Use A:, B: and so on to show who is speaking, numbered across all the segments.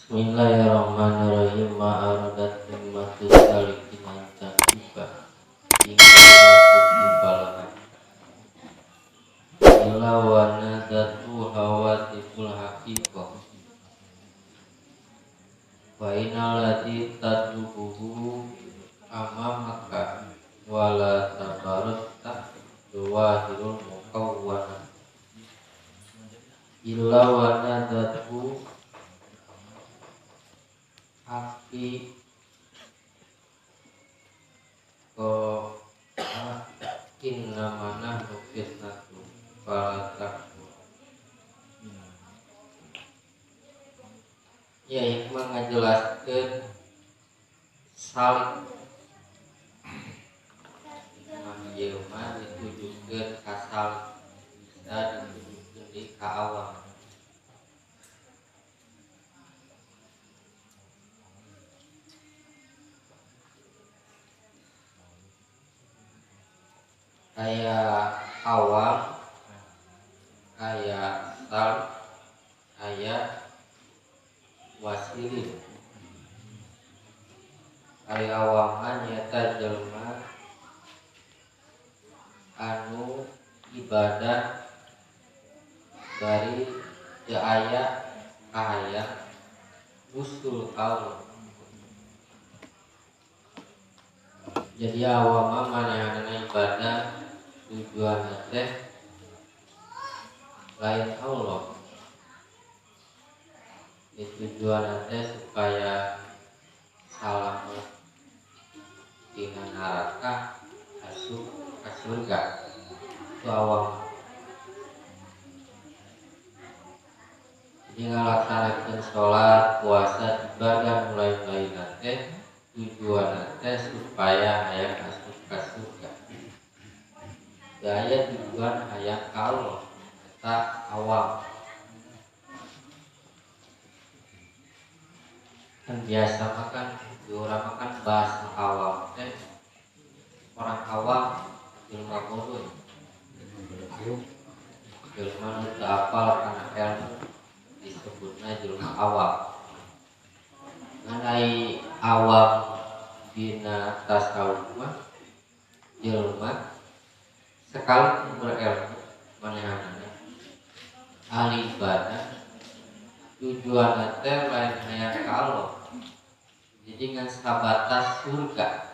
A: Bismillahirrahmanirrahim. Ma'aradat himmatus salikin antan tiba hingga balahan ila wanadatu hawatiful haqiqah wa inalati tadlubuhu amamaka wala tabarutta duwahirul mukawwana ila wanadatu haki ko inna mana fitnatu fala takfur. Ya, hikmah ngajelaskeun salik. Hikmah ieu mah ditujukeun ka salik, bisa ditujukeun di ka awam. Kayak awam, kayak sal, kayak wasilin. Kayak awaman nyata jelma anu ibadah dari teu aya kahayang usul Allah. Jadi awam manehna ibadah tujuan teh lain Allah. Tujuan teh supaya salamet tina neraka asup ka surga. Itu awam. Jadi ngalaksanakeun salat, puasa, ibadah mulai-mulai teh tujuan teh supaya hayang asup ka surga. Gaya tujuan hayang ka Allah eta awam. Kan biasa makan di orang makan bahasa awam teh orang awam jelema bodoh, jelema nu teu apal kana ilmu disebutna jelema awam. Ngan awam dina tasawuf mah jelema sekalipun berilmu manehanana ahli ibadah tujuan teh lain hayang ka Allah. Jadi ngan sabatas surga.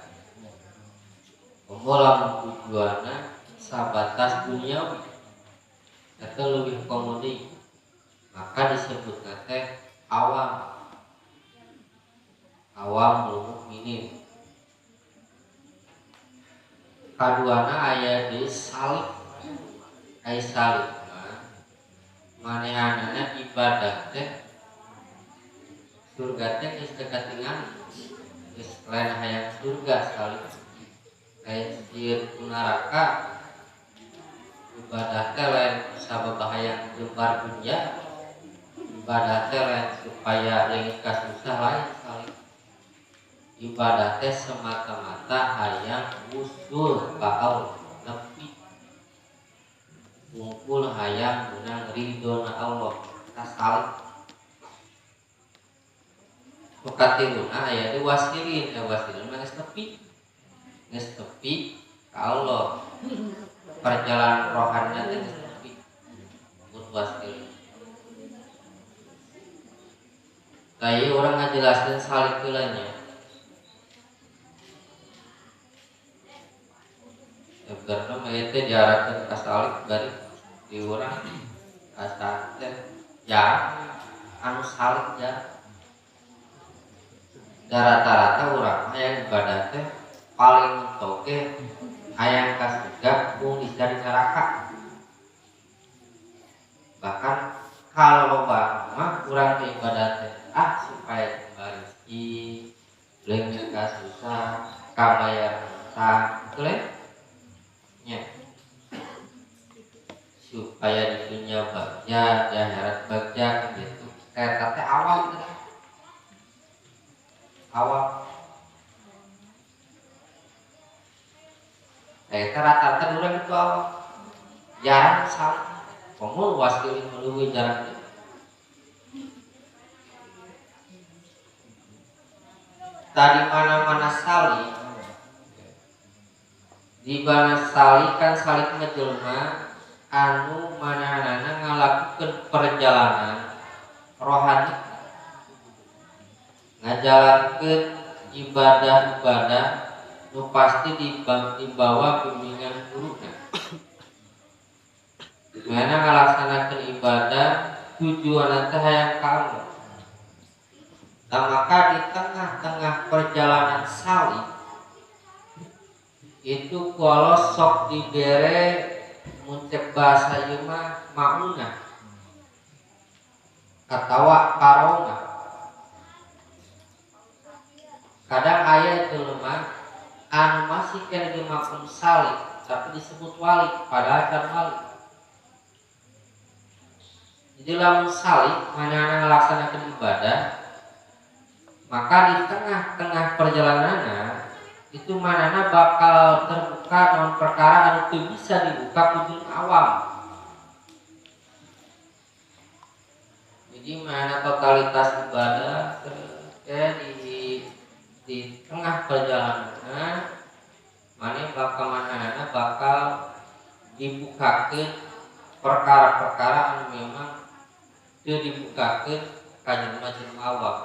A: Komo lamun tujuanna sabatas duniawi eta leuwih komodi, maka disebutna teh awam. Awam mukminin. Kaduana aya di salik. Ai salik mah manehanana ibadah teh surga teh geus teu katingali, geus lain hayang surga salik. Lain sieun ku neraka ibadah teh lain sabab hayang jembar dunya, ibadah teh lain supaya leungit kasusah, lain salik. Ibadah teh semata-mata hayang usul ka Allah, nepi kumpul hayang menang ridhona Allah, ka salik. Nu katiluna aya di wasilin, wasilin mah geus nepi, geus nepi ka Allah. Perjalanan rohaninya teh geus nepi mun wasilin. Tah ieu urang ngajelaskeun salik heula nya. Karena mah ieu teh diarahkeun ka salik bari di urang asa teh ya anu salik ya. Da rata-rata urang mah yang ibadah teh paling mentok ge hayang ka surga mung bisa di neraka. Bahkan kalau loba mah urang teh ibadah teh supaya kembali rezeki, leungit ka susah, kabayar hutang, betul ya? Nya. Supaya di dunia bagja, di akhirat bagja kan gitu. Eta teh awam teh. Awam. Eta rata-rata urang itu awam. Jarang salah. Komo wasilin leuwih jarang. Tadi mana-mana salik di mana salik kan salik mah jelema anu manehna ngalakukeun perjalanan rohani, ngajalankeun ibadah-ibadah nu pasti dibawa bimbingan guruna. Mana ngalaksanakeun ibadah tujuanna teh hayang ka Allah. Nah, maka di tengah-tengah perjalanan salik itu kalau sok dibere muncul bahasa ieu mah maunah atawa karomah. Kadang aya jelema anu masih keneh di makom salik tapi disebut wali padahal can wali. Jadi lamun salik manehna ngalaksanakeun ibadah, maka di tengah-tengah perjalanan itu manana bakal terbuka non perkara anu teu bisa dibuka ku jelema awam. Jadi mana totalitas ibadah di tengah perjalanan mana bakal manana bakal dibukakeun perkara-perkara anu memang teu dibukakeun ka jelema-jelema awam.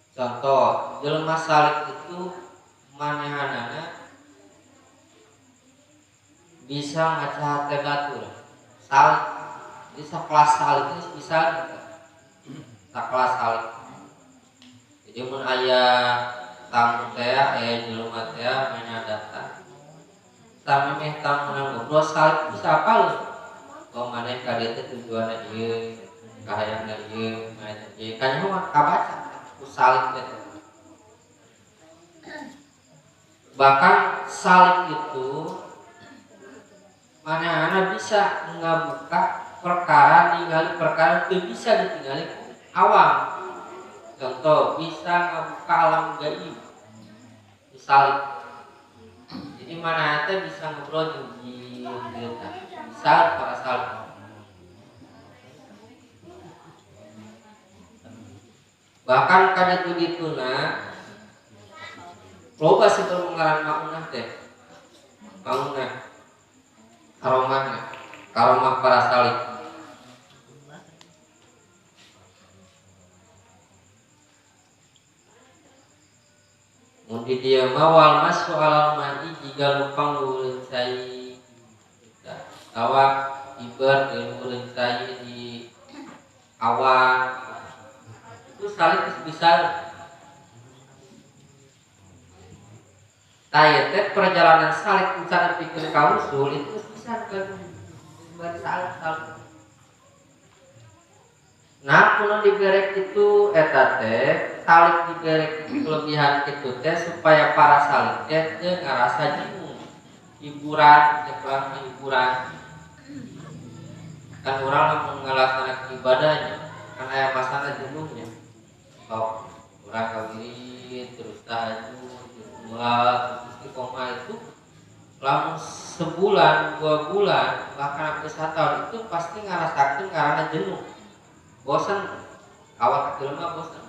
A: Contoh, jelema salik itu manehanana bisa ngaca hate batur. Salik, jadi sakelas salik itu bisa gitu. Sakelas salik. Jadi mun aya tamu teh, aya jelema teh mana datang. Samemeh tamu ngobrol salik bisa apal. Oh maneh ka dieu teh tujuanna ieu, kahayangna ieu, maneh ieu kanyaho mah kabaca ku salik teh. Bahkan salik itu mana-mana bisa ngabuka perkara, ningali perkara itu bisa ditinggali awam. Contoh, bisa ngabuka alam gaib. Salik. Jadi mana teh bisa ngobrol jeung jin gitu. Bisa para salik. Bahkan kada dituna loba sebelum ngaran maunah teh. Maunah karomahna, karomah para salik. Mun di dieu mah wal masu alal ma'i jiga lumpang luhureun cai. Atawa iber di luhureun cai di awan. Itu salik geus bisa. Tah ieu teh perjalanan salik encan pikeun ka usul itu geus bisa kan bari salik. Nah, kuno diberek itu eta teh salik diberek kelebihan itu teh supaya para salik teh teu ngarasa jenuh. Hiburan, cekrang hiburan. Kan urang lamun ngalaksanakeun ibadahnya, kan aya masana jenuhnya. Sok urang kawirit terus tahajud, dua terus istiqomah itu lamun sebulan, 2 bulan, bahkan sampai 1 tahun itu pasti ngarasakeun karena jenuh. Bosan, awak kecil mah bosan.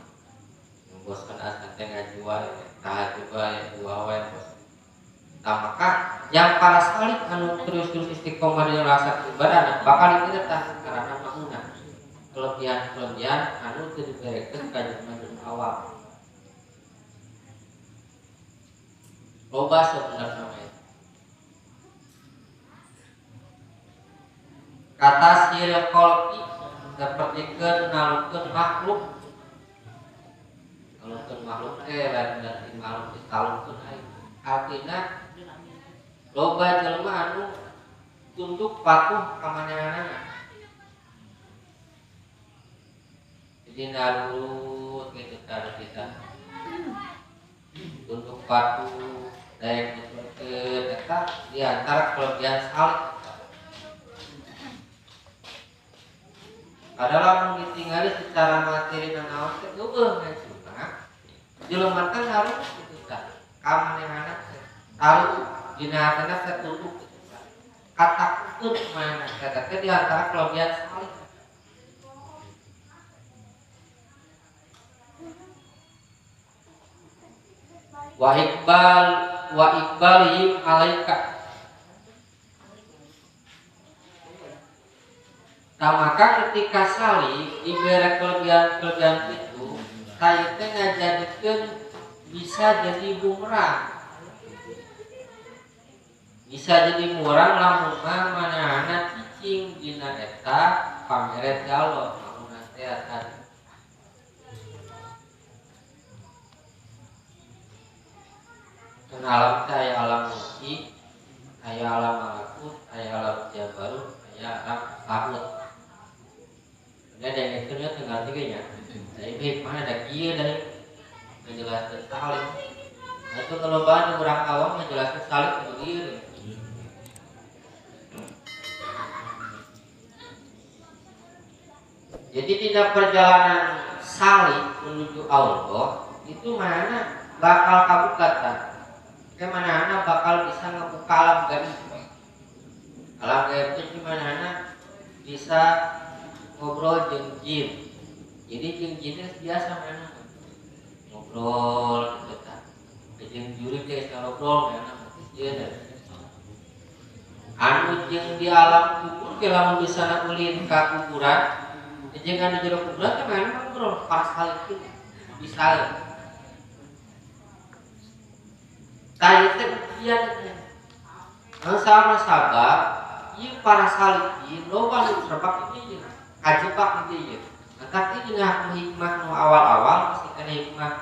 A: Bosan asa teh ngaji wae, tahajud wae, dua wae bosan. Nah, maka yang para salik anu terus-terus istiqomah dina rasa ibadah bakal itu tah karena mauna kelebihan-kelebihan anu teu diberekeun ka jelema awam. Loba sebenarnya mah. Kata siril kholqi sapertikeun ngalukeun makhluk. Ngalukeun makhluk teh lain berarti makhluk ditalukeun aing. Artina loba jelema anu tunduk patuh ka manehanana. Jadi narurut gitu cara kita. Tunduk patuh daek nuturkeun eta di antara kelebihan salik. Padahal lamun ditinggali secara materi dan naon teh eueuh ngacuna. Jelema teh harus kitu tah. Ka manehana teh taruh dina hatena teh tunduk kitu tah. Katakukeun manehna eta teh di antara kelebihan salik. Wa iqbal wa iqbalihim alaika. Nah, maka ketika salik diberi kelebihan-kelebihan itu, saya teh ngajadikeun bisa jadi bumerang. Bisa jadi bumerang lamun mah manehna cicing dina eta pameret galon lamun teh tadi. Kan alam teh aya alam mulki, aya alam malakut, aya alam jabarut, aya alam lahut. Ini ada yang itu tinggal tiga ya. Jadi hikmahnya ada kieu dari menjelaskan salik. Nah, itu kalau bahan orang awam menjelaskan salik itu kieu. Jadi tidak perjalanan salik menuju Allah itu mana bakal kabuka tah. Kemana bakal bisa ngebuka alam gaib. Alam gaib itu gimana bisa ngobrol jeung jin. Jadi jeung jin itu biasa mana ngobrol gitu tah. Jeung jurig teh ngobrol mana ieu anu jeung di alam kubur ke lamun bisa ulin ka kuburan jeung anu jero kuburan teh mana ngobrol pas hal itu bisa. Tah teh ujian teh. Anu sama sabab ieu para salikin loba nu terbak ieu kajebak ieu. Nah, tapi dina hikmah nu awal-awal masih kana hikmah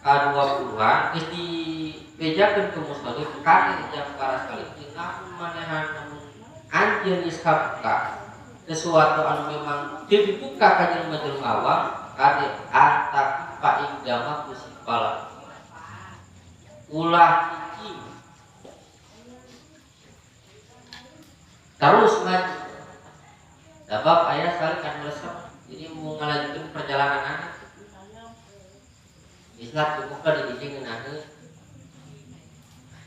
A: ka-20-an geus dibejakeun ku musannif kana jam para salikin lamun manehan anjeun geus kabuka sesuatu anu memang teu dibuka ka jelema-jelema awam kade antak paing dama kusipala ulah cicing terus maju sebab ayah salik kan melesat jadi mau ngalanjutkeun perjalanan anak Islam cukup lah di sini ngeunaheun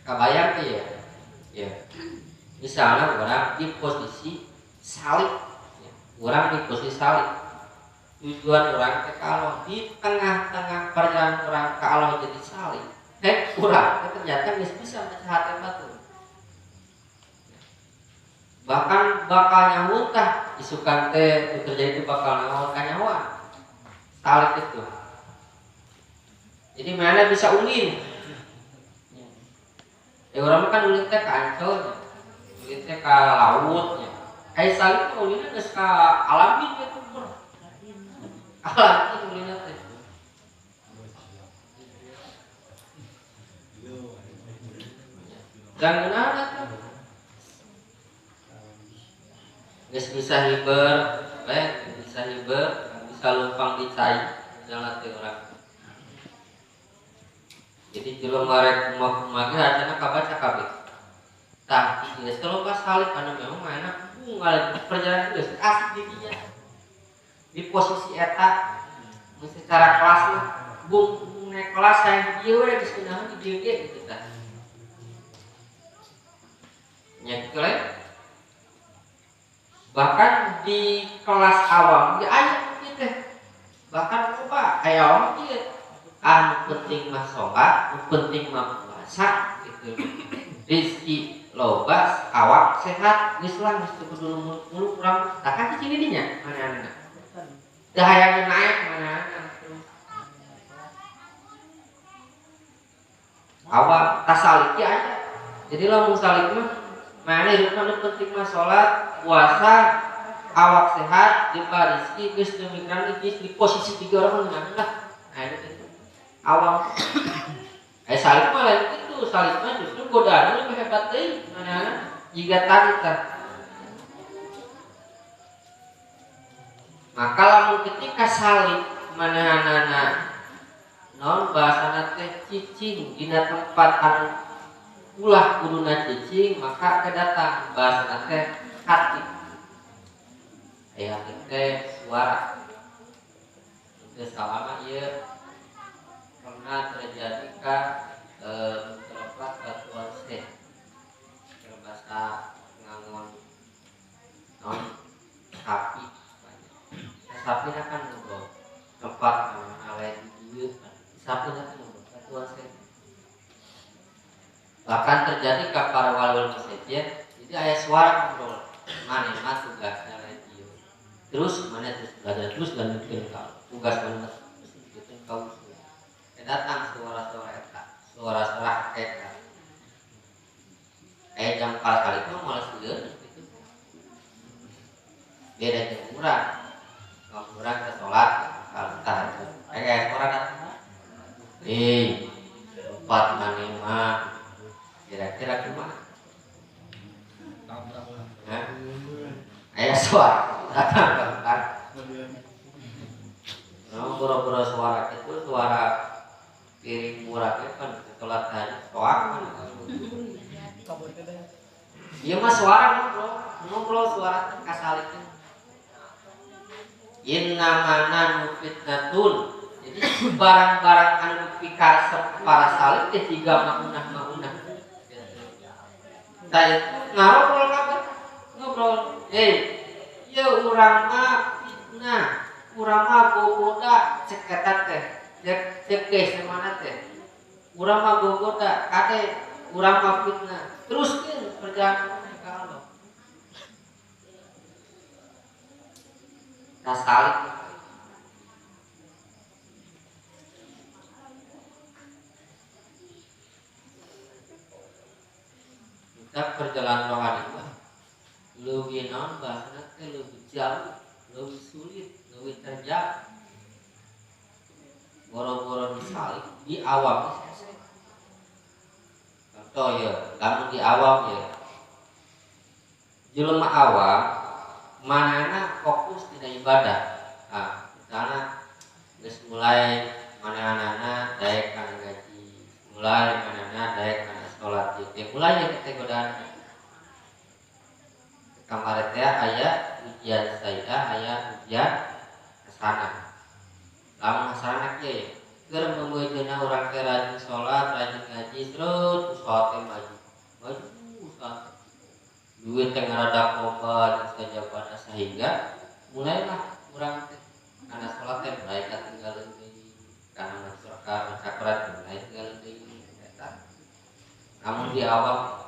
A: kabayang teh ya ya misalnya orang di posisi salik ya. Orang di posisi salik tujuan orang ke kalau di tengah-tengah perjalanan orang ke Allah jadi salik hek kurang ternyata geus bisa maca batu bahkan bakal nyahuntah isukan teh terjadi itu bakal naon kanyahoan salik itu jadi mana bisa ulin ya orang kan ulin teh ka ancol ulin teh ka laut nya ai salik mah ulinna geus ka alamin gitu bro alamin ulinna teh jangan tuh geus bisa hiber bisa hiber bisa lumpang di cai jalan teh urang jadi jelema rek kumaha-kumaha ge acana kabaca kabeh tah geus loba salib anu memang mana ngalanjut perjalanan geus asik di dinya di posisi eta secara kelas mah bung naik kelas saya di dieu we geus kunaon di dieu ge gitu tah nya kitu lain bahkan di kelas awam ge aya kitu bahkan loba aya awam kieu anu penting mah sholat, anu penting mah puasa gitu. Rezeki loba, awak sehat, geus lah geus teu kudu mulu urang. Tah kan cicing di dinya manehna. Teu hayang naik manehna. Awak tasalik ge aya. Jadi lamun salik mah manehna hidupna nu penting mah sholat, puasa, awak sehat, jumpa rezeki geus teu mikiran geus di posisi tiga orang mah lah. Nah itu awam. Salik mah lain itu, salik mah justru godaan lebih hebat deui manehna jiga tadi tah. Maka lamun ketika salik manehanana naon bahasana teh cicing dina tempat anu ulah kuduna cicing maka kedatang bahasana teh hati. Aya teh suara. Teu salama ieu pernah terjadi ka tempat batuan seh berbahasa ngangon non sapi banyak sapi kan ngobrol tempat alai di dieu sapi kan ngobrol batuan seh Bahkan terjadi ka para wali-wali sejen, jadi aya suara ngobrol, maneh mah tugasnya lain ieu. Terus maneh terus belajar terus dan mikir ka tugas maneh terus mikirkeun ka usul. Datang suara-suara eta, suara-suara hakikat. Kayak jam para kali itu malah sieun gitu. Beda jeung urang. Kalau urang ke salat kalau tahajud. Kayak suara datang. Empat maneh mah kira-kira kumaha? Hah? Aya suara datang kan. No, boro-boro suara itu suara piring murah teh kan salat tahajud soang kan. Ieu mah suara ngobrol, ngobrol suara teh kasalikeun. Inna mana fitnatun. Jadi barang-barang anu pikaresep para salik teh jiga maunah-maunah. Tah itu ngarobrol kabeh, ngobrol. Ieu urang mah fitnah, urang mah gogoda cek eta teh. Cek geus mana teh. Urang mah gogoda, kade urang mah fitnah. Teruskeun perjalanan ka Allah. Tah salik. Kita perjalanan rohani mah leuwih naon bahasana teh leuwih jauh, leuwih sulit, leuwih terjal. Boro-boro disalib di awam hese. Contoh ya, lamun di awam ya. Jelema awam manana fokus dina ibadah. Nah, misalna geus mulai manana daek kana ngaji, mulai manana daek kana salat ieu, mulai ya teh godaan. Kamari teh aya ujian saya, aya ujian hasanah. Lamun hasanah kieu keur meumeujeuna urang teh rajin salat, rajin ngaji, terus usaha teh maju. Maju usaha. Duit teh ngaradak loba jeung sajabana sehingga mulailah urang teh kana salat teh mulai katinggalan deui, kana maca Quran mulai tinggalan deui eta. Namun di awal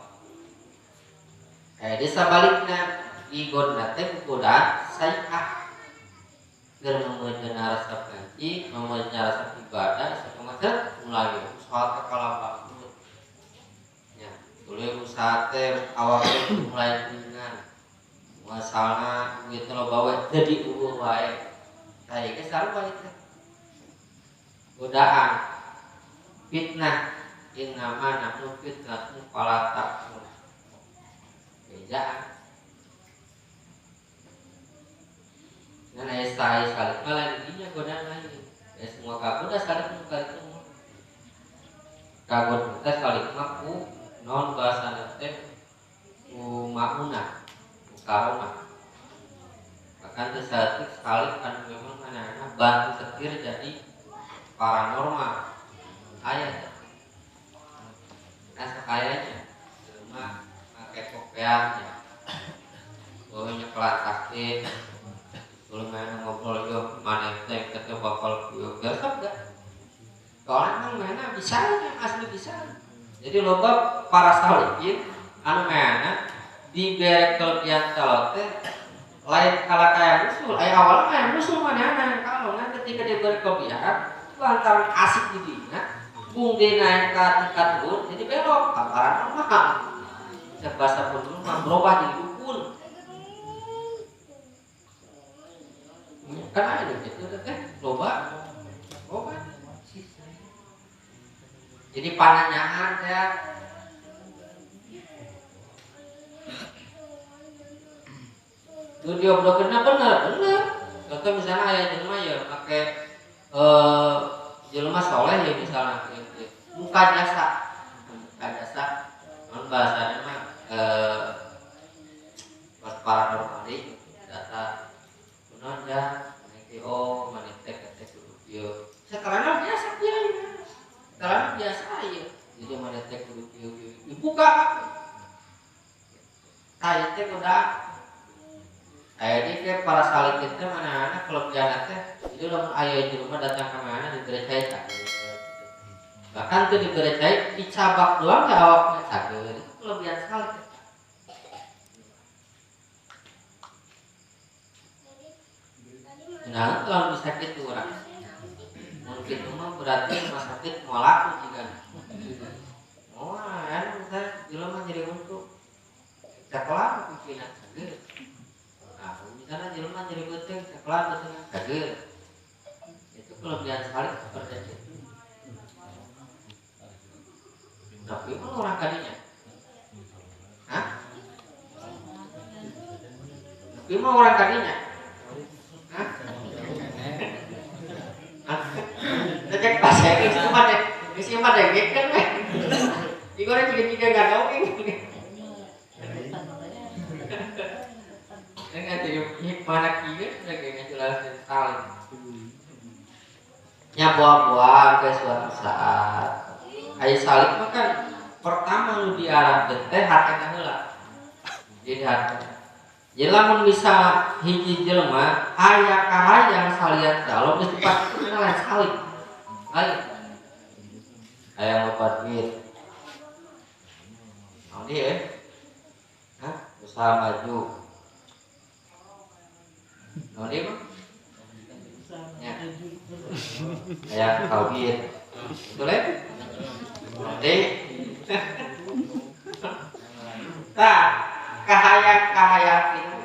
A: kayak desa balikna digodna teh godaan sayiah. Keur meumeujeuna resep ngaji, meumeujeuna resep ibadah, sakumaha mulai usaha teh kalabang. Nya, tuluy usaha teh awak teh mulai kuningan. Masalahna duit loba we jadi eueuh wae. Tah ieu ge sarua ieu teh. Godaan fitnah innama nahnu fitnatun fala takfur. Bejaan. Ngan aya sae salik mah lain dinya godaan lain. Ya semua kagoda salik nu kali itu. Kagod teh salik mah ku non bahasana teh ku maunah, ku karomah. Bahkan teh saeutik salik anu memang manehna bantu setir jadi paranormal. Aya teh. Nah sakayanya jelema make kopeah nya. Oh nyekelan kaki. Kalau main ngobrol yo maneh teh teh bakal yo gersep da. Soalnya emang mainnya bisa, asli bisa. Jadi loba para salikin anu mainna dibere kelebihan kalau teh lain kala kaya musuh, aya awalnya mah musuh manehna kalau ngan ketika diberi kelebihan lantaran asik di dinya bung deui naik ka tingkat luhur jadi belok ka paranormal. Cek bahasa pun mah berubah jadi dukun. Kan ada gitu teh loba loba. Jadi pananyaan teh dunia diobrolkeunna bener bener. Contoh misalnya aya jelema ya make jelema soleh ya misalnya muka jasa non bahasanya mah pas paranormal data kunaon ya maneh oh maneh teh teh kudu kieu sakarana biasa kieu sakarana biasa ieu jadi maneh teh kudu kieu dibuka tah ieu teh kuda aya di teh para salikin teh manehna kelebihan teh jadi lamun aya jelema datang ka manehna dibere cai tah Bahkan tuh diberi cai dicabak doang ke awaknya cager. Itu kelebihan salik. Nah, kalau bisa gitu orang. Mungkin itu mah berarti rumah sakit mau laku juga. Oh, kan misalnya jelema jadi untuk caklah pimpinan cager. Nah, misalnya jelema jadi beuteung caklah beuteung cager. Itu kelebihan salik seperti itu. Tapi mah orang kadinya. Hah? Tapi mah orang kadinya. Hah? Cek pas ya, itu mah deh. Isi mah deh kan weh. Igoreng juga enggak dongeng. Enggak jadi mana kieu lagi ngejelasin saling. Nya buah-buah ke suatu saat. Aya salik mah kan pertama nu diarahkeun teh hatena heula. Jadi hatena. Jadi lamun bisa hiji jelema aya kahayang salian kalau geus dipasikeun lain salik. Lain. Aya loba duit. Naon ieu? Hah? Usaha maju. Naon ieu mah? Nya. Aya kawin. Betul ya? Nanti, nah kahayang-kahayang itu,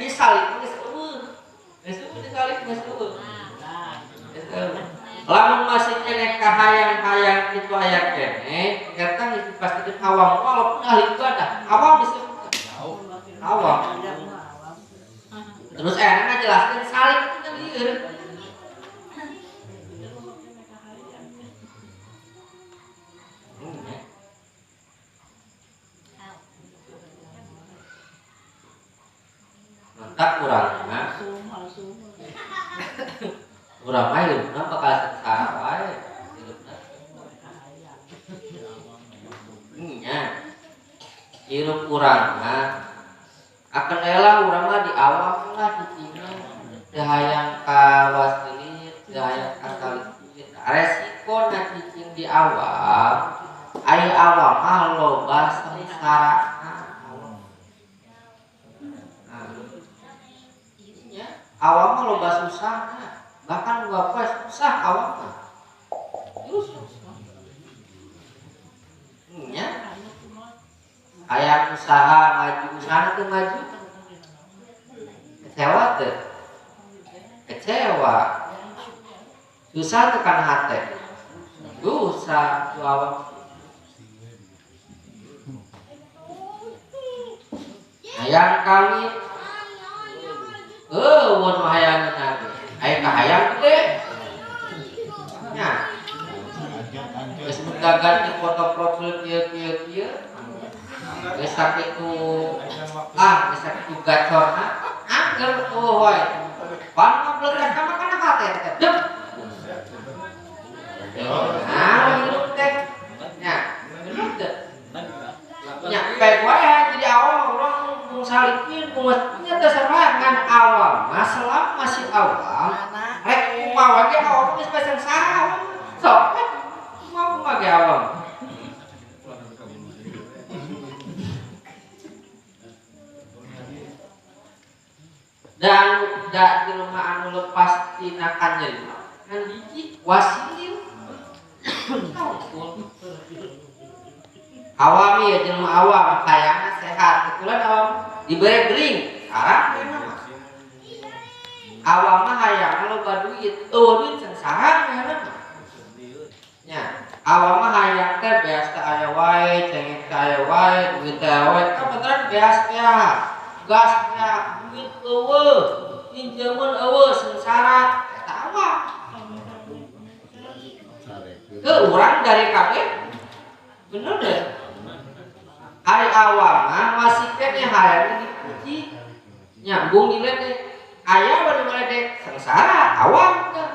A: disalib geus eueuh, geus eueuh disalib geus eueuh. Lamun masih keneh kahayang-kahayang itu aya keneh, eta geus dipastikeun awam walaupun ahli ibadah, awam disebut awam. Terus enak ngajelaskeun salib itu teh lieur. Mantap urang mah. Urang mah hidupna bakal sengsara wae hidupna. Nya. Hirup urang mah akan ela urang mah di awam lah cicingna. Teu hayang ka wasilit, teu hayang ka salikit. Resikona cicing di awam, aya awam mah loba sengsara. Awam mah loba susah, bahkan dua poe susah awam mah. Terus nya aya usaha maju, usaha teu maju. Kecewa teu? Kecewa. Susah teu kana hate? Susah ku awam. Hayang kawin eueun mah hayang ge. Aya kahayang gede. Nya. Geus gagal di foto profil kieu-kieu kieu. Geus sakitu ah, geus sakitu gacorna, angger eueuh wae. Pan ngabletak ka kana hate teh. Dep. Nah, hirup teh. Nya, hirup teh. Nya, pek wae jadi awam urang mung salikin nya terserah ngan awam mah selama masih awam rek kumaha ge awam geus sengsara sok kumaha ge awam dan da jelema anu lepas tina kanjeng ngan hiji wasil awam ya jelema awam hayangna sehat kebetulan awam dibere gering arah mah awam mah hayang loba duit eueuh duit sengsara hayangna nya awam mah hayang teh beas teh aya wae cengek teh aya wae duit teh aya wae ka beneran beas teh gas teh duit eueuh pinjeman eueuh sengsara eta awam ke urang dari kabeh bener deh. Ari awam mah masih keneh hayang dipuji nyambung diledek aya we diledek sengsara awam teh.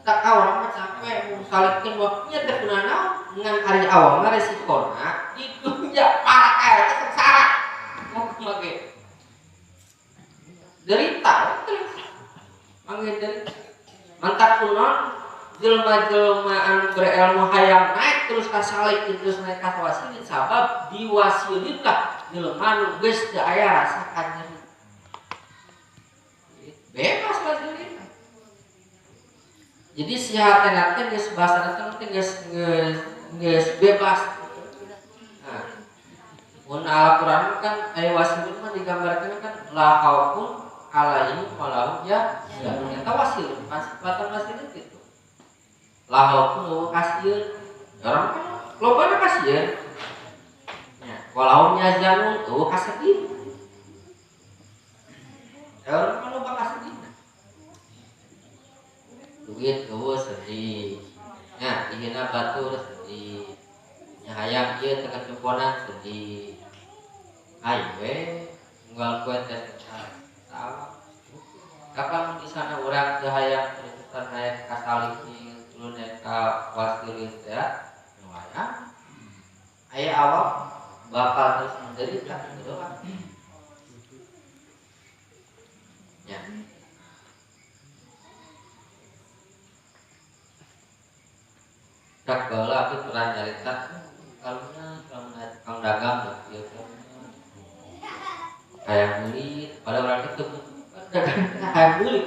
A: Eta ka urang mah capek mun salikeun waktunya teh kunaon ngan ari awam mah resikona di dunya para eta sengsara mau kumaha ge derita terus mangge derita. Mantap kunon jelema-jelema anu berilmu hayang naik terus ka salik terus naik ka wasilin sabab diwasilin lah jelema nu geus teu aya rasa kanyeri. Bebas wasilin. Jadi si hatena teh geus bahasana teh geus bebas. Nah, mun Al-Qur'an kan aya wasilin mah digambarkeun kan la khaufun alaihim wa lahum yahzanun. Eta wasilin, pasifatan wasilin gitu. La khaufun eueuh kasieun. Orang kan lobana kasieun. Nya, wa lahum yahzanun eueuh kasedih. Orang kan loba kasedih. Duit eueuh sedih. Nya, dihina batur sedih. Nya hayang ieu teu kacumponan sedih. Ayo we unggal poe teh tawa. Kapan di sana urang teu hayang terusan naik ka salihin, turun naik ka wasilin teh, nu aya. Aya awak bakal terus menderita gitu doang. Ya. Cak baheula aku pernah nyarita kaluna kang dagang ieu teh. Hayang meuli, pada urang teh hayang meuli.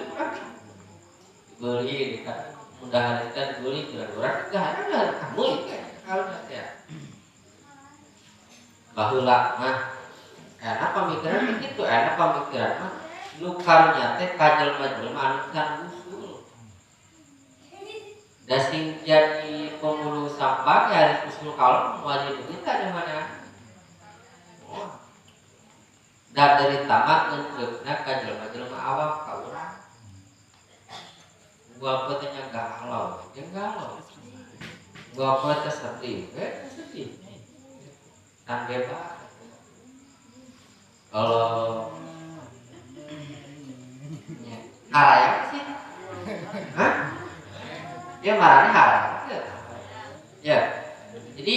A: Dibeli kan mudahan kan dibeli kira urang teh hayang meuli kaluna teh. Baheula mah enak pamikiran teh kitu, enak pamikiran mah nu karunya teh ka jelema-jelema anu can usul. Da sing jadi pemulung sampah ya harus usul kalau mau jadi duit ada mana. Oh. Dan dari tamat ngeukna ka jelema-jelema awam ka urang. Gua teh nya galau, jeung galau. Gua teh sedih, sedih. Kan bebas. Kalau ya, harayang sih. Hah? Ya marahnya harayang. Ya. Jadi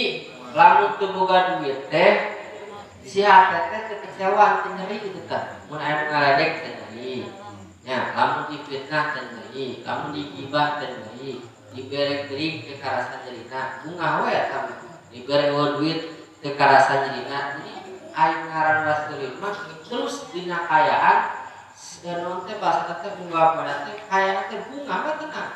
A: lamun teu boga duit teh si hate teh teu kecewa, teu nyeri gitu tah. Mun aya nu ngaledek teu nyeri. Ya, lamun difitnah teu nyeri, lamun digibah teu nyeri, dibere gering teu karasa nyerina, bungah we eta mah. Dibere duit teu karasa nyerina. Jadi aing ngaran wasilin mah terus dina kayaan naon teh bahasa teh bunga pada teh kayaan teh bunga mah tenang.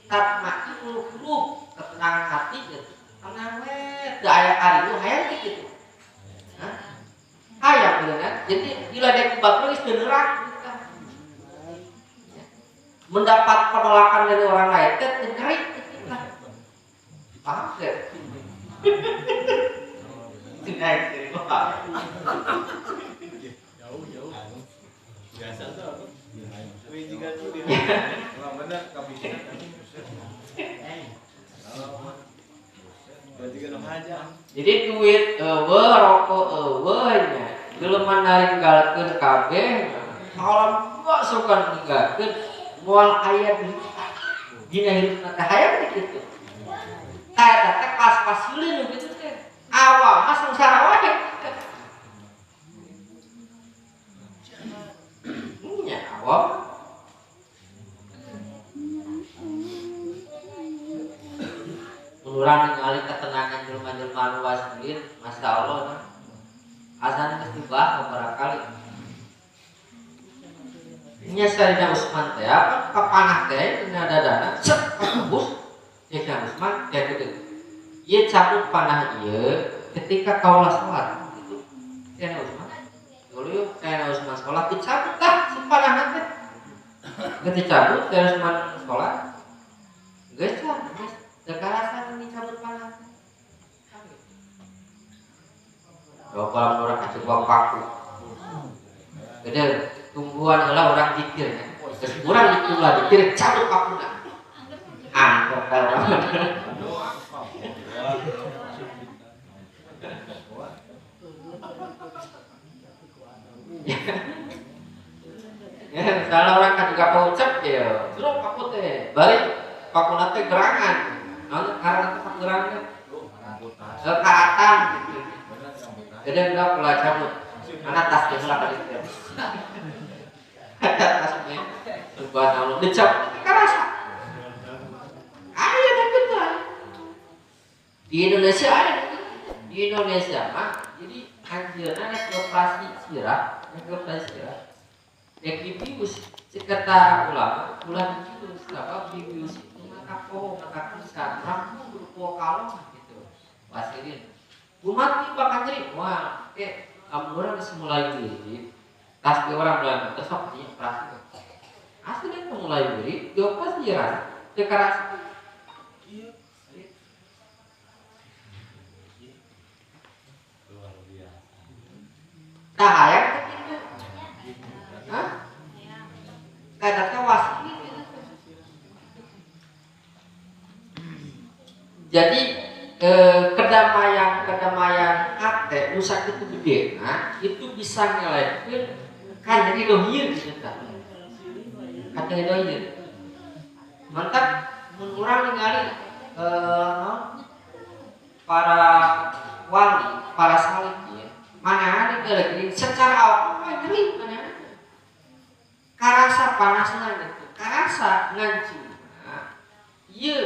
A: Tatmainul qulub, ketenangan hati gitu. Tenang we, teu aya kariuh hayang teh kitu. Hah? Hayang beunang. Jadi diledek ku batur geus teu neurak gitu. Mendapat penolakan dari orang lain teh teu nyeri gitu lah. Paham teh? Naik dari bawah.
B: Jauh-jauh. Biasa tuh apa? Jika tuh dia. Emang bener kepikiran.
A: Jadi duit eueuh, rokok eueuh nya. Jelema naringgalkeun kabeh, halam suka ninggalkeun moal aya dina hirupna teh hayang teh kitu. Tah eta teh kelas wasilin kitu teh. Awal mah sengsara wae. Nya awal urang ningali ketenangan jelema-jelema anu wasilin, Masya Allah nah. Asana geus dibahas beberapa kali. Nya Sayyidina Utsman teh apa kapanah teh dina dadana cek tembus Sayyidina Utsman teh kitu. Ieu cabut panah ieu ketika kaula salat gitu. Sayyidina Utsman dulu yuk Sayyidina Utsman salat dicabut tah si panahna teh. Geus dicabut Sayyidina Utsman salat. Geus lah geus teu karasa dicabut panah. Bapak orang kacau paku. Gede tungguan heula urang zikir nya. Geus urang zikir lah zikir cabut pakuna. Ah, kok urang. Ya, misalnya orang kan juga paucep ya. Terus paku teh, balik pakuna teh gerangan. Naon ngaranna teh gerangan? Karatan gitu. Jadi enggak pula cabut. Mana tas dia lah kali itu. Tas nih. Subhanallah, dicabut karasa. Di Indonesia ada di Indonesia mah jadi anjeunna rek operasi sirah, rek operasi sirah. Rek dibius cekata ulama ulah dibius sabab dibius itu maka poho maka pisan rampung kudu poho kalong gitu. Wasirin. Kumaha bakal nyeri? Wah, ke lamun urang geus mulai wirid, tas ge urang mulai sok di operasi. Asli teh mulai wirid, dioperasi ya, teu karasa.
B: Iya. Luar biasa.
A: Tah hayang teh kitu. Hah? Kada teh wasili gitu. Jadi kedamaian hate nu sakitu gedena itu bisa ngelekeun ka nyeri dohir gitu tah. Ka nyeri dohir. Mantap mun urang ningali para wali, para salikin, mana ada secara awam mah nyeri mana karasa panasna gitu, karasa ngancuna ieu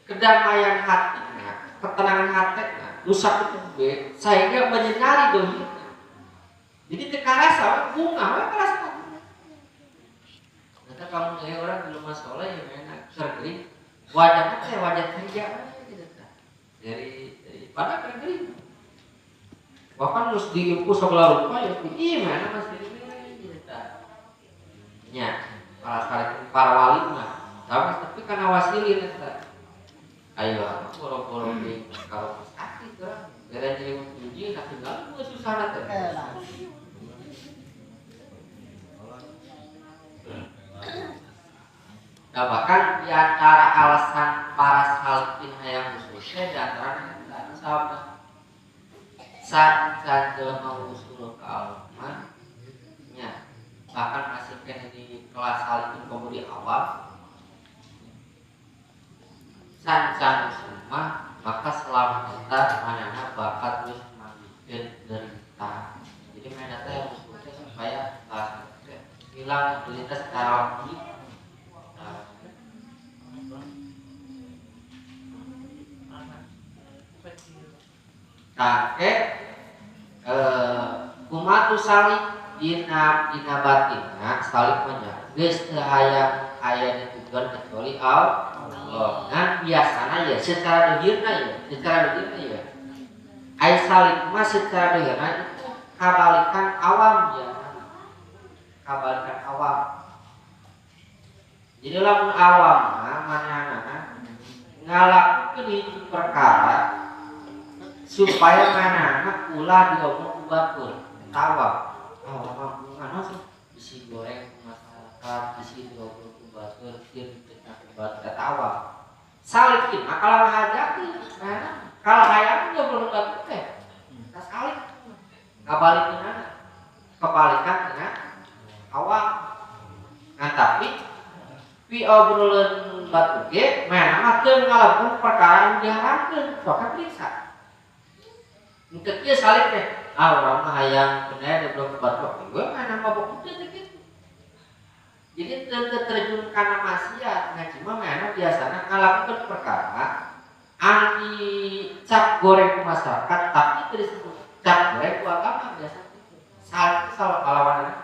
A: kedamaian hatina, ketenangan hatina, nu sakitu ge sehingga menyinari dohirna. Jadi teu karasa bunga we karasa. Nanti kamu ngelihat orang belum masalah ya enak sergering wajahnya teh wajah kerja gitu tah. Dari pada kerja bahkan harus diimpus segala rupa ya iya mana masih ini gitu tah. Nya para salikin para wali mah tapi karena wasilin eta. Ayo boro-boro di kalau sakit urang beda jadi uji tapi enggak susah teh. Nah, bahkan di antara alasan para salikin hayang khususnya di antaranya eta sahabat saat jelema usul ka Allah mah nya bahkan masih kena di kelas salikin komo di awal sancan usul mah maka selama kita manana bakal terus manggihkeun derita. Jadi mana teh usul teh supaya hilang derita secara logik. Kakek kumatu salik dina batinna salik mah geus teu hayang aya ditujuan kecuali Allah. Nah biasana ya secara dohirna ya, secara dohirna ya. Ai salik mah secara dohirna itu kabalikan awam ya. Kabalikan awam. Jadi lamun awam mah manehna ngalakukeun hiji perkara supaya mana ulah diomong ku batur tawa ah urang mah bisi goreng ku masyarakat bisi diobrol ku batur sieun difitnah ku batur tawa salikin mah kalah hajakeun nah kalah hayang ngobrol ku batur teh tas salik ngabalikeunana kebalikan dengan awam. Nah tapi pi obrolan batur ge mana mah teu ngalakukeun perkara anu diharamkeun sok periksa. Mungkin dia salik teh, ah orang mah hayang bener dia belum kebatok, gue mana mabok itu gitu. Jadi terjun karena maksiat, ngaji mah mana biasanya ngalakukeun perkara anu cap goreng ku masyarakat, tapi teu disebut cap goreng ku agama biasa gitu. Salik salah kalawanana.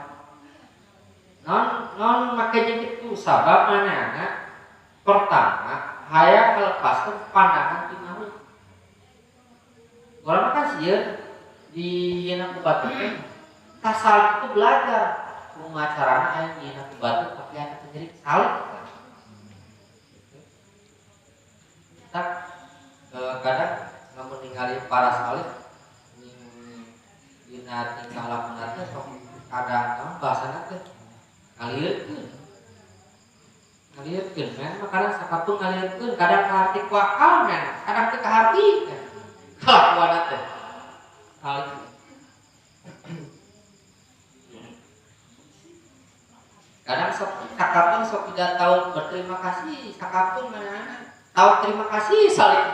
A: Non make jeung kitu sabab manehna pertama hayang melepaskan pandangan ti makhluk. Orang kan sieun di hina ku batur teh kasal itu belajar kumaha carana aya dihina ku batur tapi aya teu nyeri salik. Tak kadang lamun ningali para salik dina tingkah lakuna teh sok kadang bahasana teh ngalieurkeun. Ngalieurkeun men mah kadang sakapeung ngalieurkeun kadang kaharti ku akal men kadang teu kaharti. Kelakuan teh kali kadang sok sakapeung sok tidak tahu berterima kasih sakapeung mana tahu terima kasih saling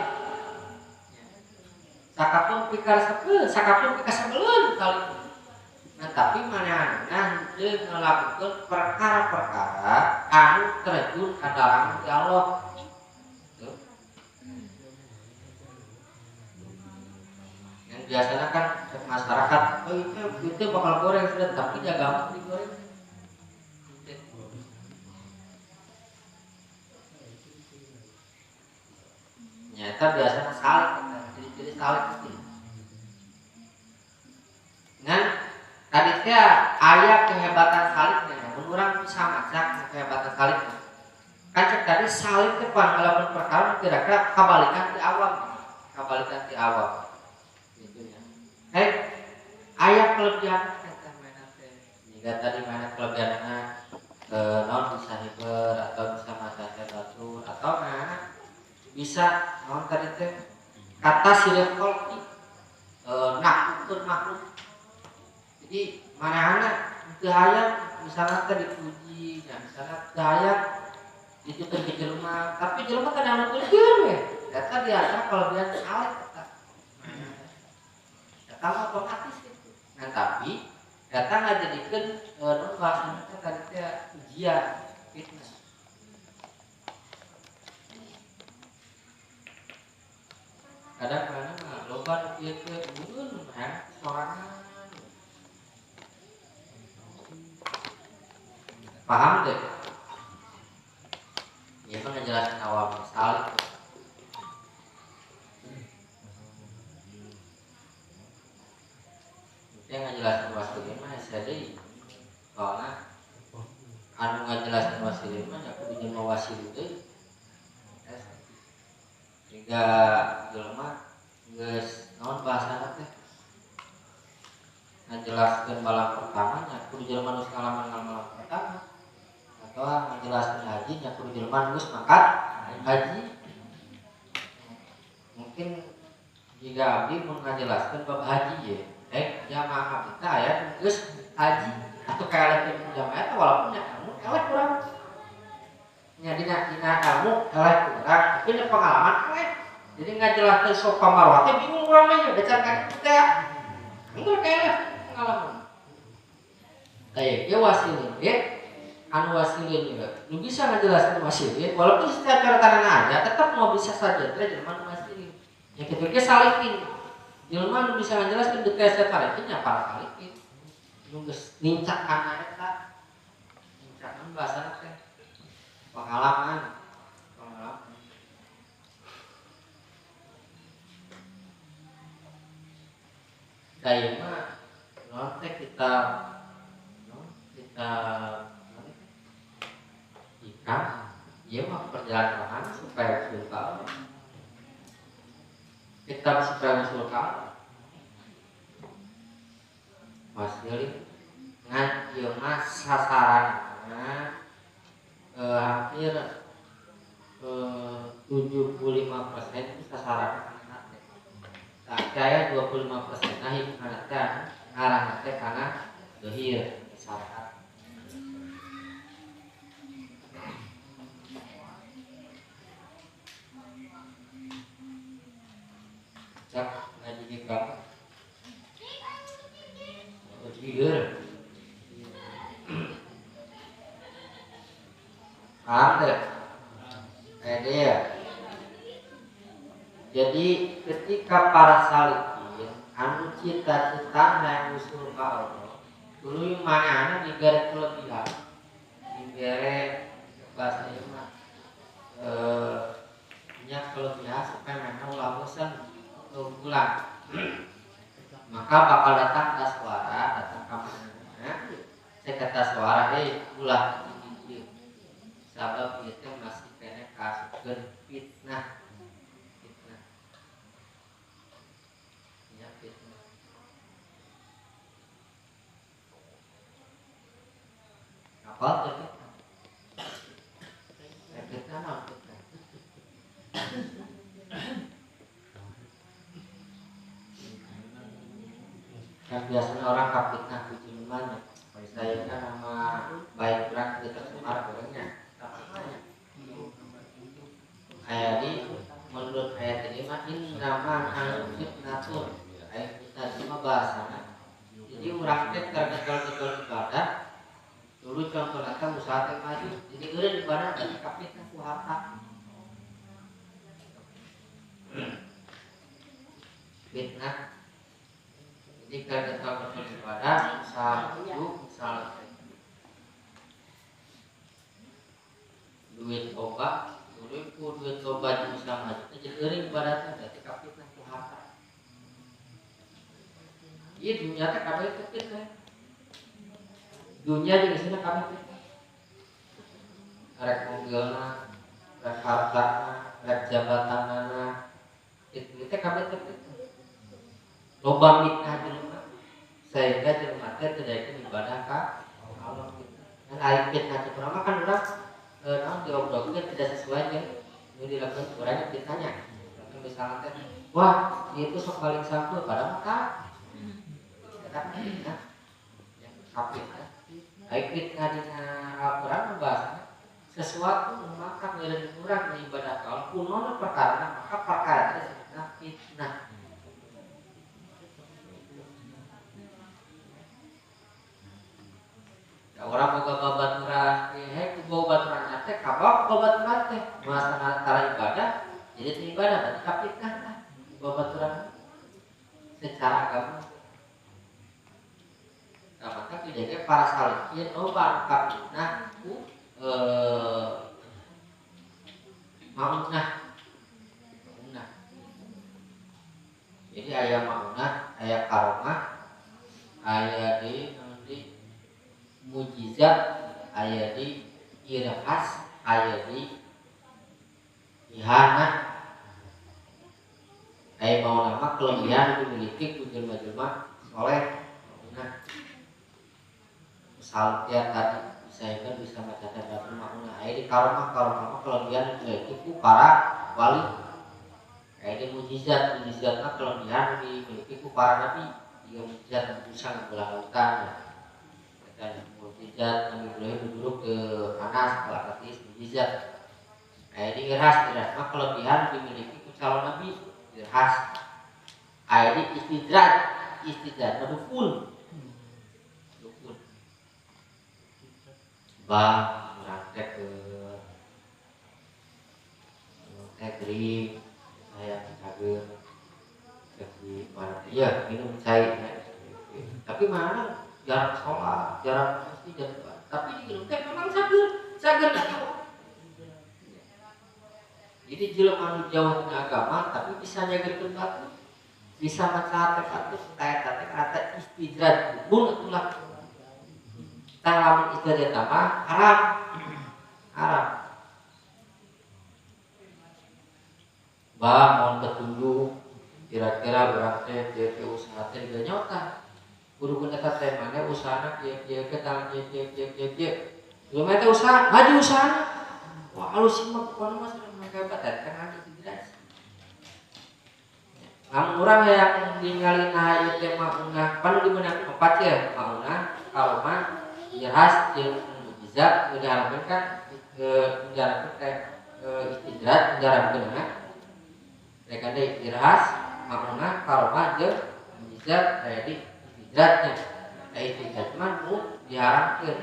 A: sakapeung pikaresepeun sakapeung pikasebeleun saling. Nah tapi mana henteu ngalakukeun perkara-perkara anu terjun ka dalam Allah. Yang biasanya kan masyarakat, oh itu bakal goreng sudah, tapi ya gampang digoreng. Nyata biasanya salik, jadi salik itu. Nah, tadi teh aya kehebatan saliknya, namun orang bisa maca kehebatan saliknya. Kan cek tadi salik teh pangalaman perkara kira-kira kabalikan di awam, kabalikan di awam. Gitu ya. Hei, aya kelebihan eta mana teh? Jika tadi mana kelebihanna naon bisa hiber atau bisa maca batur atau nah bisa naon tadi teh kata sirih kolki nakutun makhluk. Jadi mana-mana teu hayang misalnya teh dipuji, ya misalnya teu hayang ditutur ke jelema, tapi jelema teh anu nuturkeun we. Eta di antara kelebihan salik eta. Eta mah otomatis gitu. Nah, tapi eta ngajadikeun nu bahasana teh tadi teh ujian, fitnah. Kadang-kadang mah loba nu kieu teh mun hayang sorangan. Paham deh? Dia mah ngejelasin awal misal itu. Dia ngejelasin wasilin mah SD. Soalnya anu ngejelasin wasilin mah aku dijema wasilin deui. Jika jelema geus naon bahasana teh? Ngajelaskeun malam pertama nya kudu jelema nu ngalaman malam pertama. Atau ngajelaskeun haji nya kudu jelema geus mangkat haji. Mungkin jika abdi mun ngajelaskeun bab haji ye, jamaah abdi teh aya geus haji atau kaelehkeun jamaah eta walaupun nya ilmu eleh kurang. Nya dina ilmu eleh kurang, tapi nya pengalaman eleh. Jadi ngajelaskeun sofa marwah teh bingung urang mah nya baca kan teh. Enggak kaeleh pengalaman. Kayak ge wasilin ge anu wasilin juga. Nu bisa ngajelaskeun wasilin walaupun secara tanana aja tetap mau bisa saja teh jelema nu wasilin. Yang ketiga salikin. Jelema nu bisa ngajelaskeun detail salikin nya para salikin. Nu geus nincak kana eta. Nincak bahasana teh pengalaman. Pengalaman. Kayak mah non teh kita non kita ikan ieu mah perjalanan rohani supaya usul ka Allah. Kita supaya usul ka Allah. Wasilin ngan ieu mah sasaranna hampir 75% itu sasaran. Saya 25% nah hitungan teh ngarah teh kana zahir syariat. Cak ngaji di kamu. Zahir. Paham teh? Dia. Jadi ketika para salikin anu cita-cita yang usul ka Allah, tuluy manehna dibere kelebihan, dibere bahasa ieu mah nya kelebihan supaya manehna ulah bosan keunggulan. Maka bakal datang ka suara, datang ka manehna. Cek kata suara heuh ulah ieu. Sabab ieu teh masih keneh kaasupkeun fitnah. Apa tuh fitnah? Fitnah mah fitnah. Kan biasanya orang kafitnah ku jelema. Saya kan nama baik kurang kita tercemar orangnya. Ayat ini menurut ayat ini mah innama al fitnatun. Ayat fitnah itu mah bahasana. Jadi urang teh tergedol-gedol ibadah. Dulu contohnya kan usaha teh maju, jadi eureun ibadah teh kapitna ku harta. Fitnah. Jadi kalau kita beribadah usaha itu misalnya duit loba, duit loba jeung usaha maju teh jadi euring ibadah teh berarti kapitnah ku harta. Ieu dunya teh kabeh teh fitnah. Dunya jeung isina kabeh fitnah. Rek mobilna, rek hartana, rek jabatanana, itu teh kabeh teh fitnah. Loba mitnah jelema sehingga jelema teh teu daekeun ibadah ka Allah gitu. Dan ari fitnah teh urang mah kan urang naon diobrolkeun tidak sesuai jeung nu dilakukan urang fitnahnya. Misalnya teh wah itu sok paling sampeu padahal mah ka eta fitnah. Yang kafitnah. Ari fitnah dina Al-Qur'an bahasana sesuatu maka milik urang ibadah ka Allah kunaon perkara maka perkara teh disebutna fitnah. Orang boga babaturan, hei ku babaturan teh kabab babaturan teh masa antara ibadah jadi teu ibadah berarti kapitnah lah babaturan secara agama. Nah, maka dijaga para salikin loba kapitnah ku maunah. Maunah. Jadi aya maunah, aya karomah, aya di mujizat, aya di irhas, aya di ihanah. Aya mau nama kelebihan dimiliki ku jelema-jelema soleh. Nah, misal ya tadi saya kan bisa maca batu maunah. Aya di karomah, karomah mah kelebihan dimiliki ku para wali. Aya di mujizat, mujizat mah kelebihan dimiliki ku para nabi. Dia mujizat bisa ngebelah lautan. Dan mujizat Nabi Ibrahim duduk ke panas kalau artis mujizat. Aya di irhas, irhas mah kelebihan dimiliki ku calon nabi, irhas. Aya di istidraj, istidraj mah dukun. Dukun. Bah urang teh ke teh gering aya cager di mana iya minum cai tapi mana jarang sholat, jarang mesti jarang sholat. Tapi di minum teh memang cager, cager. Jadi jelema anu jauh tina agama tapi bisa nyagerkeun batu, bisa maca teh batu, teh teh kata istidraj, dukun atulah. Tah lamun istidraj eta mah haram. Haram. Bah mun petunjuk kira-kira urang teh kieu usaha teh diganyotan. Guru eta teh mane usahana kieu kieu ke tang kieu kieu kieu kieu kieu. Jelema teh usaha, maju usahana. Wah, alus mah pokona mah sareng hebat eta kan istidraj. Lamun urang hayang ningali ieu teh maunah, pan dimeunang opat ya, maunah, karomah, irhas jeung mujizat nu diharapkeun kan diharapkeun teh istidraj diharapkeun na. Rek deui irhas, maunah, karomah jeung mujizat aya di istidratnya. Nah, istidrat mah nu diharamkeun.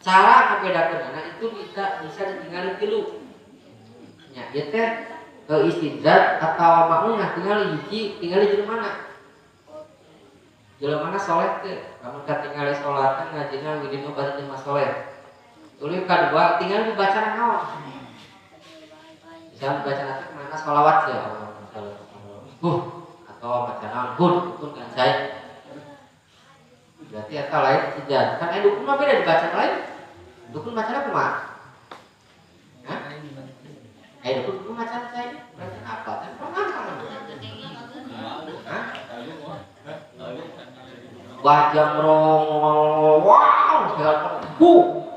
A: Cara ngabedakeunana itu bisa ditinggali tilu. Nya ieu teh istidrat atawa maunah tingali hiji, tingali jelema mana. Jelema mana soleh teu? Lamun katingali salatna ngajina widina obat jelema soleh. Tuluy kadua tingali dibacana naon. Misalnya dibacana teh mana sholawat ya Allah atau baca naon hud dukun kan saya. Berarti eta lain istidrat. Kan dukun mah beda dibaca lain. Dukun bacana kumaha? Hah? Dukun kumaha bacana saya? Bacana apa? Kan pernah. Hah? Wah jamrong wow segala hu.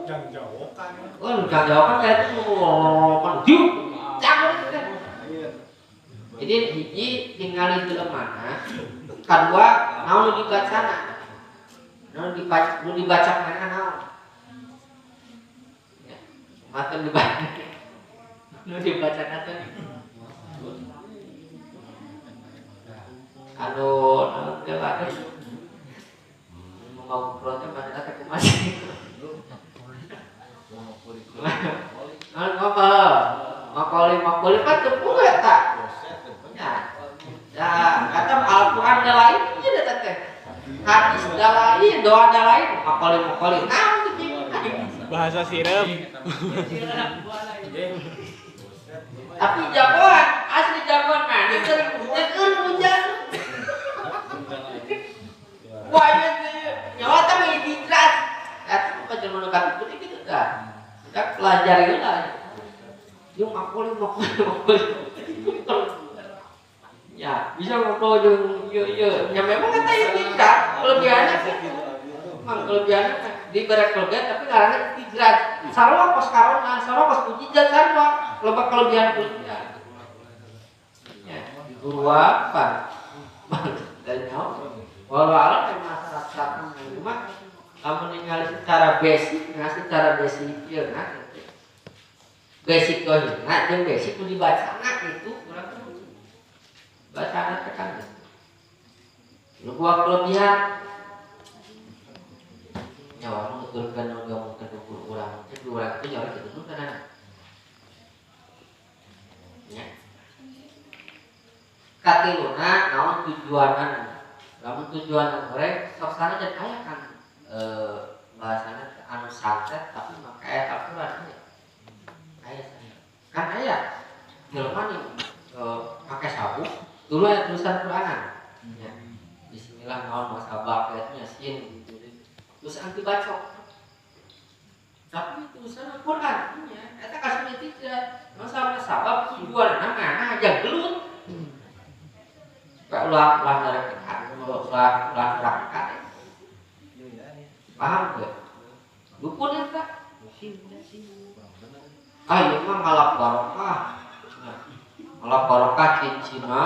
B: Jang jawokan.
A: Oh, jang jawokan kayak itu kan diuk. Jangan. Jadi hiji tingali jelemana, kadua naon nu dibacana. Naon dibaca, nu dibaca mana naon. Ya, matan dibaca. Nu dibacana teh anu naon teh wae. Mau ngobrol teh bacana teh kumaha sih? Naon apa? Makoli kan tepung eta. Ya, ya, kata Al-Qur'an lain ieu eta teh. lain makoli-makoli. Nah,
C: bahasa sireum.
A: Tapi jagoan, asli jagoan mah. Dia sering hujan, hujan. Wah, nyawa teh mah hijrah. Eta mah jelema nu katipu kitu tah. Kita pelajari lah. Jeung makoli makoli makoli. Ya, bisa ngobrol jeung ieu ieu. Ya memang eta hijrah, kelebihannya kitu. Memang kelebihannya diberi kelebihan tapi ngaranna hijrah. Sarua kos karona, sarua kos mujizat sarua, loba kelebihan-kelebihan. Ya, guru apa? Dan nyawa. Walau alam yang masalah cuma kamu ningali secara basic, nah secara basic ieu nah. Basic nah jeung basic nu dibacana itu urang bacana teh kan. Nu gua kelebihan nyawa nuturkeun nu ngomongkeun ku urang teh urang teh nyawa kitu nu kana. Nya. Katiluna naon tujuanna? Lamun tujuan goreng sok sana dan aya kan bahasana anu santet tapi make ayat Al-Qur'an aya. Aya kan aya jelema nih make sabuk dulu aya tulisan Qur'anan. Ya. Bismillah naon masabak nya sin gitu. Terus anti bacok. Tapi tulisan Al-Qur'an nya eta kasih tidak. Masalah sabab tujuanna mana aja gelut. Kayak ulah neraka, ulah neraka. Paham gak? Dukun eta. Ah ieu mah ngalap barokah. Ngalap barokah cincina,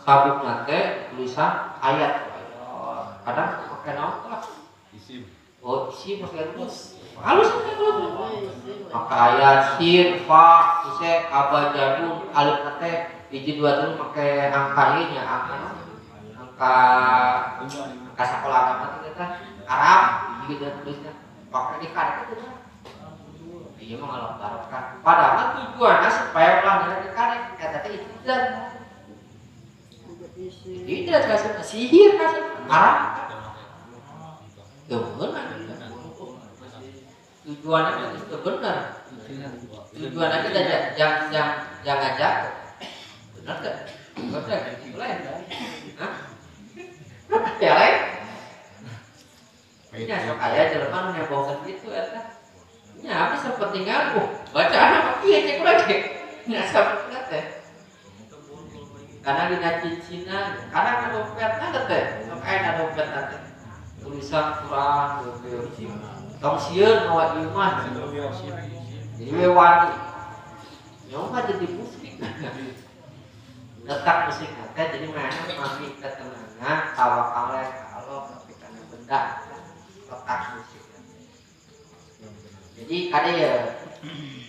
A: sabukna teh tulisan ayat. Kadang make naon tah?
B: Isim.
A: Oh, isim maksudnya terus. Halus teh gelut. Maka ayat sin, fa, ise, abajadun, alif teh hiji dua tilu make angka ieu nya, angka angka angka sakola agama teh eta Arab hiji gitu tulisnya. Pakai di kartu teh. Ieu mah ngalap barokah. Padahal tujuanna supaya ulah nyeri di karek eta teh istidrat. Istidrat kasih sihir kasih Arab. Teu bener. Tujuannya itu benar. Tujuannya kita jangan jatuh. Benar gak? Benar gak? Boleh. Hah? Ya lain? Ya sok aya jelema nu nyebokeun kitu eta. Nya abi sempet tinggal, bacaan apa kieu cek urang ge. Nya sempet teh. Karena dina cincina, kadang na dompetna teh, sok aya na dompetna teh. Tulisan Quran gitu. Tong sieun mawa ieu mah. Jadi we wani. Nyawa jadi musik. Letak musik teh jadi mana mami ketenangan tawakal ka Allah tapi kana benda letak musik. Jadi ada ya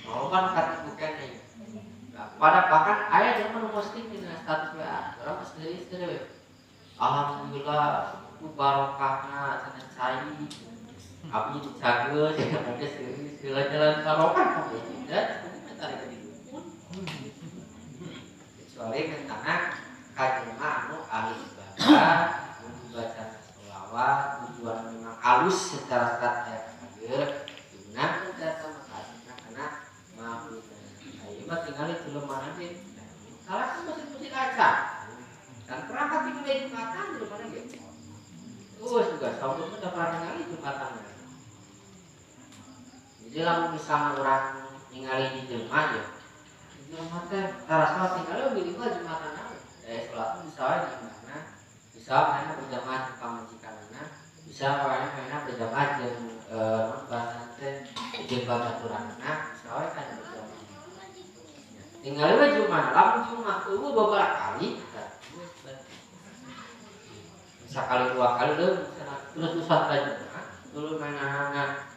A: mau kan katipu keneh. Pada bahkan aya jelema nu posting dina status WA, urang geus sendiri. Alhamdulillah ku barokahna cenah cai. Abi dicageus cenah teh seueur jalan-jalan barokah kabeh tidak tarik di dukun. Kecuali mentana ka jelema anu ahli ibadah, anu baca sholawat, tujuan memang alus secara serat aya kadir, digunakeun eta mah asupna kana mauna. Ieu mah tingali jelema ge. Salah kan masjid-masjid acan. Dan perangkat tinggal Jumatan jelema ge. Juga sampun udah pernah ningali Jumatan. Jadi lamun misalnya orang ningali di jelema ya, jelema teh tara salat tinggal minimal Jumatan aja. Salat bisa wae di mana? Bisa mana berjamaah jeung pamajikanna, bisa wae mana berjamaah jeung non bahasa teh jeung babaturanna, bisa wae kan berjamaah. Tinggal we Jumat, lamun Jumat eueuh beberapa kali, sekali dua kali leuh terus-terusan ka Jumat, dulu mainanana